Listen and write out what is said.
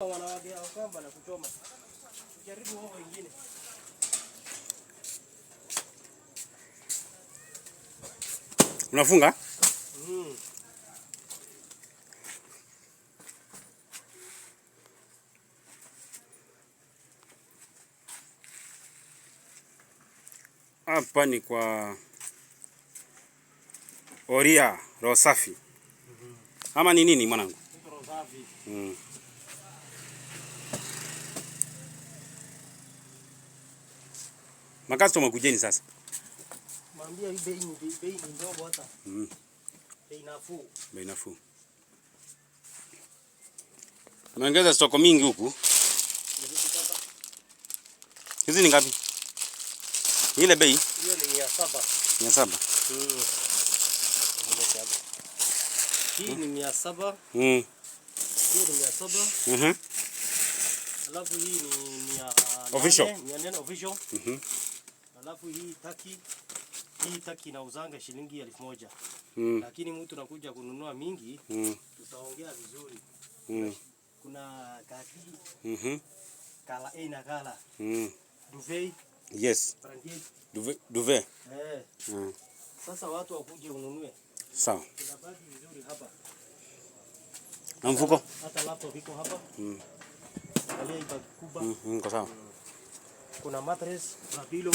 Wanawake hao kamba na kuchoma. Jaribu wao wengine. Unafunga? Mm. Hapa ni kwa Oria roho safi. Ama ni nini mwanangu? Roho safi. Makastoma kujeni sasa. Mwambia hii bei ni ndogo hata. Bei nafuu. Bei nafuu. Ameongeza stoko mingi huku. Hizi ni ngapi? Ile bei? Hiyo ni 700. 700. Hii ni 700. Hii ni 700. Alafu hii ni mia Official. nane, 800 official. Alafu hii taki, hii taki inauzanga shilingi 1000. Lakini mtu nakuja kununua mingi, tutaongea vizuri. Kuna kaki, kala A na kala. Duvet. Yes. Blanketi. Duvet, duvet. Sasa watu wakuje ununue. Sawa. Kuna bagi vizuri hapa. Na mfuko? Hata laptop iko hapa. Angalia hii bagi kubwa. Kwa sawa. Kuna mattress, kuna pillow.